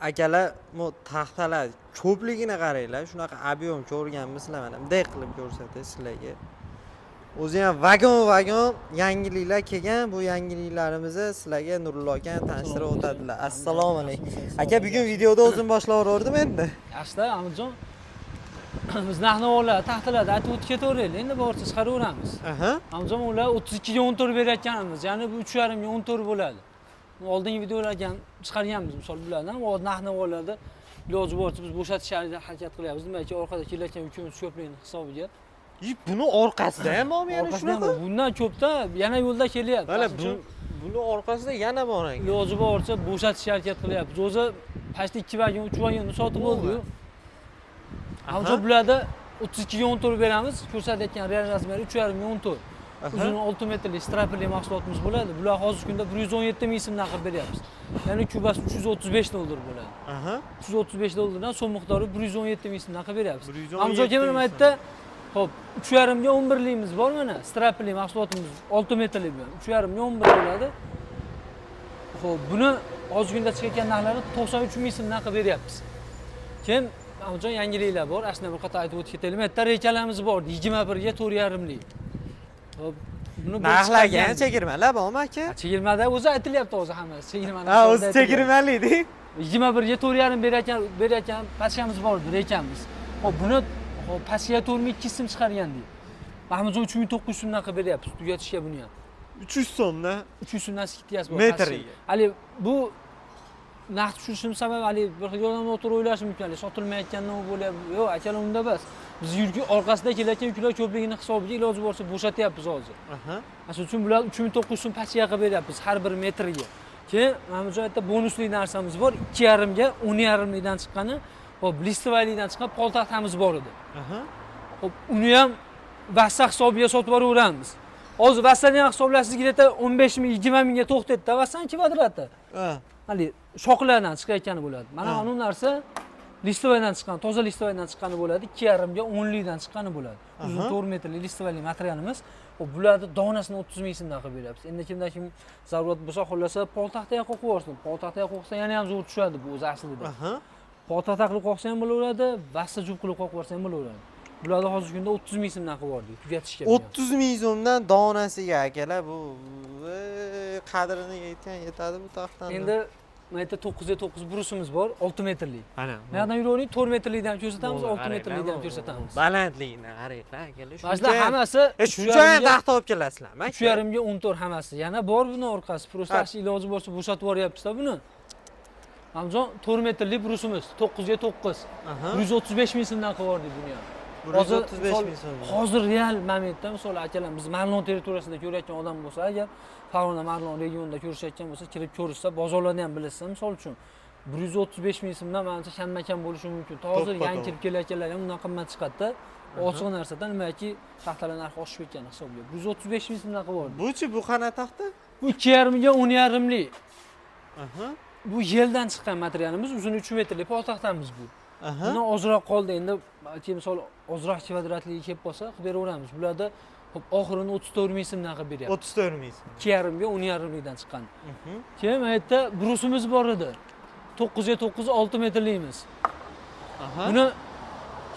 Akalar, bu taxtalar ko'pligini qaranglar. Shunaqa объем ko'rganmisizlar? Mana bunday qilib ko'rsatay sizlarga. O'zi ham vagon vagon yangiliklar kelgan. Bu yangiliklarimizni sizlarga Nurullo aka tanishtirib o'tadilar. Assalomu alaykum, aka. Bugun videoda o'zim boshlayverdim endi. Yaxshida, Amijon. Biz narx-navolar, taxtalarda aytib o'tib ketaveraylik, endi boricha chiqaraveramiz. Amijon, ular 32 ga 14 berayotganimiz, ya'ni bu 3,5 ga 14 bo'ladi. Oldingi videolarga ham chiqarganmiz, misol, bulardan. Hozir narx-navolarda iloji boricha biz bo'shatishga harakat qilyapmiz. Nimaki, orqada kelayotgan yukimiz ko'pligini hisobiga. Buni orqasida ham bormi yana Orqasidan shunaqa? bor. Bundan ko'pda yana yo'lda kelyapti. Mana Shuning uchun buni orqasida yana bor ekan. Iloji boricha bo'shatishga harakat qilyapmiz. O'zi почти 2 vagon, 3 vagonni sotib bo'ldi-yu. Amijon, bularda 32 ga 14 beramiz. Ko'rsatayotgan real размер i 3,5 ga 14. Uzun 6 metrlik стропил li mahsulotimiz bo'ladi. Bular hozirgi kunda 117 ming so'mdan qilib beryapmiz. Ya'ni kubasi 335 dollar bo'ladi. 335 dollardan so'm miqdori 117 ming so'mdan qilib beryapmiz. 117 Amijon aka, ming mana yerda, xo'p, 3,5 ga 11 ligimiz bor mana. Стропил li mahsulotimiz 6 metrlik bu. 3,5 ga 11 bo'ladi. Xo'p, buni hozirgi kunda chiqayotgan narxlari 93 ming so'mdan qilib beryapmiz. Keyin, Amijon, yangiliklar bor. Aslida bir qator aytib o'tib ketaylik. Mana yerda reykalarimiz bor. 21 ga 4,5lik. Xo'p, buni bir Narxlarga ham chiqargan- chegirmalar bormi, aka? Ha, chegirmada o'zi aytilyapti, hozir hammasi. Chegirmani Ha, o'zi hisobida aytilyapti. chegirmali deng. 21 ga 4,5 berayotgan pachkamiz bor edi, reykamiz. Xo'p, buni, xo'p, pastga 4200 so'm chiqargandik. Mahmudjon, 3900 so'mdan qilib beryapmiz tugatishga buni ham. 300 so'mdan. 300 so'mdan скидка si bor. Metriga. Pastga. Hali bu narx tushirishimiz sababi, hali bir xil odam noto'g'ri o'ylashi mumkin, hali sotilmayotgandan u bo'lyapti. Yo'q, akalar, unda emas. Biz yurgi orqasida kelayotgan yuklar ko'pligini hisobiga iloji boricha bo'shatyapmiz hozir. Shuning uchun bular 3900 so'm pastga qilib beryapmiz har bir metriga. Keyin mana bu joyda bonusli narsamiz bor. 2,5 ga 10,5likdan chiqqani, xo'p, листовой likdan chiqqan poltaxtamiz bor edi. Xo'p, uni ham vassa hisobiga sotib yuboraveramiz. Hozir vassani ham hisoblasangiz, где-то 15 ming, 20 mingga to'xtaydida vassani kvadrati. Haligi shoxlardan chiqayotgani bo'ladi. Mana bu narsa листовой dan chiqqan, toza листовой dan chiqqani bo'ladi. 2,5 ga 10 likdan chiqqani bo'ladi. Uzun 4 metrli листовой li materialimiz. Xo'p, bularni donasini 30 ming so'mdan qilib beryapmiz. Endi kimda kim zarurat bo'lsa, xohlasa poltaxtaga qoqib yuborsin. Poltaxtaga qoqsa yana ham zo'r tushadi bu o'zi aslida. Poltaxta qilib qoqsa ham bo'laveradi, vassa jub qilib qoqib yuborsa ham bo'laveradi. Bularni hozirgi kunda 30 ming so'mdan qilib yubordik tugatishga buni ham. 30 ming so'mdan donasiga, akalar, bu qadrini yetgan yetadi bu taxtani. Endi mana yerda 9 ga 9 brusimiz bor, 6 metrli. Mana. Bu yoqdan yuravering, 4 metrlikdan ham ko'rsatamiz, Bo'ldi, 6 qaranglar, metrlikdan ham bu ko'rsatamiz. Balandligini qaranglar, akalar. Mana shular hammasi Shuncha ham taxta olib kelasizlarmi, aka? 3,5 ga 14 hammasi. Yana bor buni orqasi. Просто shu iloji bo'lsa bo'shatib yuboryapmiz-da buni. Hamzon, 4 metrli brusimiz 9 ga 9. 135 ming so'mdan qilib yubordik buni ham. 135 Misol- ming so'm. Hozir real momentda, misol, akalar, biz Marlon territoriyasida ko'rayotgan odam bo'lsa, agar Farg'ona, Marlon regionida ko'rishayotgan bo'lsa, kirib ko'rishsa, bozorlarda ham bilishsa, misol uchun, 135 ming so'mdan manimcha kamma kam bo'lishi mumkin. Hozir To'ppa yangi to'g'ri. kirib kelayotganlar ham undan qimmat chiqadi-da. Ochiq narsada nimaki, taxtalar narxi oshib ketgan hisobiga. 135 ming so'mdan qilib yubordik. Buchi, bu qanaqa taxta? Bu 2,5 ga 10,5lik. Bu yeldan chiqqan materialimiz, uzun 3 metrli poltaxtamiz bu. Bundan ozroq qoldi endi, balki, misol, ozroq kvadratligi kelib qolsa, qilib beraveramiz. Bularda, xo'p, oxirini 34 ming so'mdan qilib beryapmiz. 34 ming so'm. 2,5 ga 10,5likdan chiqqan. Keyin mana yerda brusimiz bor edi. 9 ga 9 6 metrlikimiz. Buni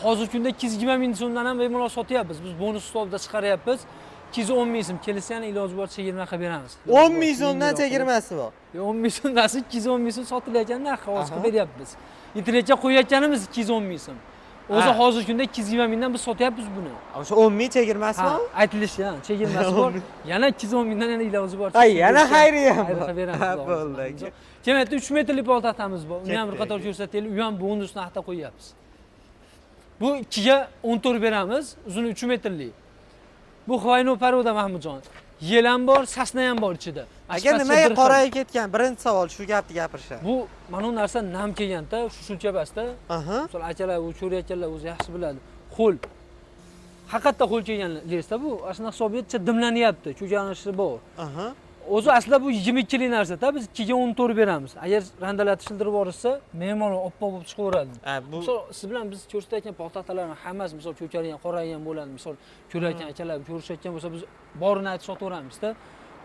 hozirgi kunda 220 ming so'mdan ham bemalol sotyapmiz. Biz bonus hisobida chiqaryapmiz. 210 ming so'm kelsa, yana iloji boricha chegirma qilib beramiz. 10 ming so'mdan chegirmasi bor. 10 ming so'm narsa, 210 ming so'm sotilayotgan narxi hozir qilib beryapmiz. Internetga qo'yayotganimiz 210 ming so'm. O'zi hozirgi kunda 220 mingdan biz sotyapmiz buni. O'sha 10 ming chegirmasi Ha, bormi? aytilishi, ha, chegirmasi bor. Yana 210 mingdan yana iloji bor. Ha, yana xayriya Xayr bor. qilib beramiz. Ha, Xudo bo'ldi, xohlasa. aka. Keyin yerda 3 metrli poltaxtamiz bor. Uni ham bir Ketdi, qator aka. ko'rsataylik. U ham bonus narxda qo'yyapmiz. Bu 2 ga 14 beramiz, uzuni 3 metrli. Bu хвойный порода, Mahmudjon. Ел ham bor, сосна ham bor ichida. Aka, Ashpazga nimaga bir xil. qorayib ketgan? Birinchi savol, shu gapni gapirishadi. Bu mana bu narsa nam kelganda, shu shuncha basda. Misol, akalar, u ko'rayotganlar o'zi yaxshi biladi. Ho'l. Haqiqatda ho'l kelgan лес da bu. Ashuna hisobiga dimlanyapti, ko'karinishi bor. O'zi aslida bu 22 lik narsada biz 2 ga 14 beramiz. Agar randalatib shildirib yuborishsa, bemalol oppoq bo'lib chiqaveradi. Ha, bu Misol, siz bilan biz ko'rsatayotgan poltaxtalarning hammasi, misol, ko'kargan, qoraygan bo'ladi. Misol, ko'rayotgan akalar ko'rishayotgan bo'lsa, biz borini aytib sotaveramizda.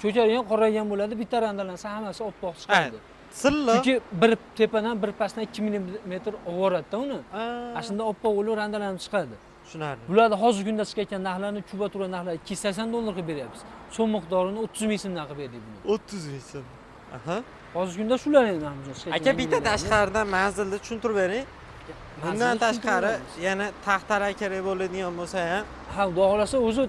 Ko'kargan, qoraygan bo'ladi, bitta randalansa hammasi oppoq chiqadi. Silliq. Chunki bir tepadan bir pastdan 2 millimetr oboradi-da uni. Ana Shunda oppoq bo'lib randalanib chiqadi. Tushunarli. Bularni hozirgi kunda chiqayotgan narxlarni kubatura narxlari 280 dollar qilib beryapmiz. So'm miqdorini 30 ming so'mdan qilib berdik buni. 30 ming so'm. Aha. Hozirgi kunda shular endi Mahmudjon chiqayotgan Aka, bitta yangiliklarimiz. tashqaridan manzilni tushuntirib bering. Bundan Manzilni tashqari tushuntirib yana taxtalar kerak bo'ladigan bo'lsa ham Ha, xudo xohlasa o'zi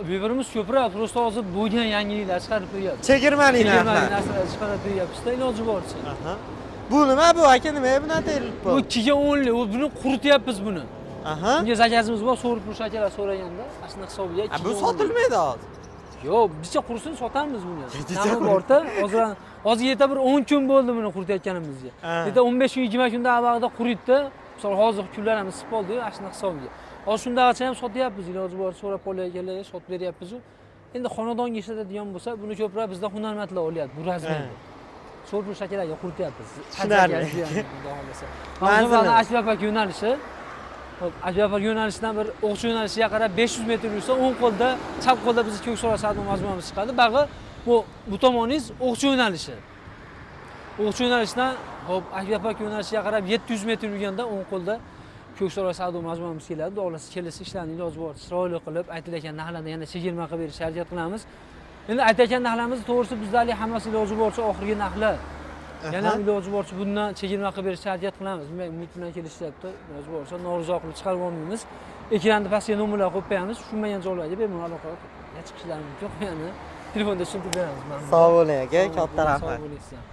birimiz ko'proq, просто hozir bo'lgan yangiliklar chiqarib qo'yyapmiz. Chegirmali Chegirmali narxlar. narsalar chiqarib qo'yyapmiz-da, iloji boricha. Aha. Bu nima bu aka, nima bunaqa terilib Bu bu? 2 ga 10lik, u buni qurityapmiz buni. Aha. Bunga заказ imiz bor, so'rib turish akalar so'raganda, ashuni hisobiga A, bu 2 ga 10lik. sotilmaydi hozir. Yo'q, bizcha qursin sotamiz buni. Yetticha Nami borda, hozir hozir yeta bir 10 kun bo'ldi buni quritayotganimizga. Yeta 15 kun, 20 kunda avvalida quritdi. Misol hozir kunlar ham isib qoldi-yu, ashuni hisobiga. Hozir shundagacha ham sotyapmiz, iloji bor so'rab qolayotganlarga sotib beryapmiz. Endi xonadonga ishlatadigan bo'lsa, buni ko'proq bizda hunarmandlar olyapti, bu размер da. So'rib turish akalarga qurityapmiz. Tushunarli. Xudo xohlasa. Manzilimiz. Manzilani Akbapar yo'nalishi. Hop, Akbapar yo'nalishidan bir O'qchi yo'nalishiga qarab 500 metr yursa, o'ng qo'lda, chap qo'lda bizni Ko'ksaroy savdo majmuamiz chiqadi. Bag'i bu tomoningiz O'qchi yo'nalishi. O'qchi yo'nalishidan, hop, Akbapar yo'nalishiga qarab 700 metr yurganda o'ng qo'lda Ko'ksaroy savdo majmuamiz keladi. Xudo xohlasa kelasi ishlarni iloji boricha chiroyli qilib, aytilayotgan narxlarni yana chegirma qilib berishga harakat qilamiz. Endi aytayotgan narxlarimiz to'g'risi bizda hali hammasi iloji boricha oxirgi narxlar. Yana ham iloji boricha bundan chegirma qilib berishga harakat qilamiz. Demak, umid bilan kelishyapti. Iloji boricha norizo qilib chiqarib olmaymiz. Ekranda pastga nomerlar qo'yib qo'yamiz. Tushunmagan joylarga bemalol aloqa chiqishlari mumkin. Qo'yani telefonda tushuntirib beramiz. Sog' bo'ling aka, Sog' katta bo'ling, rahmat. Sog' bo'ling sizlar.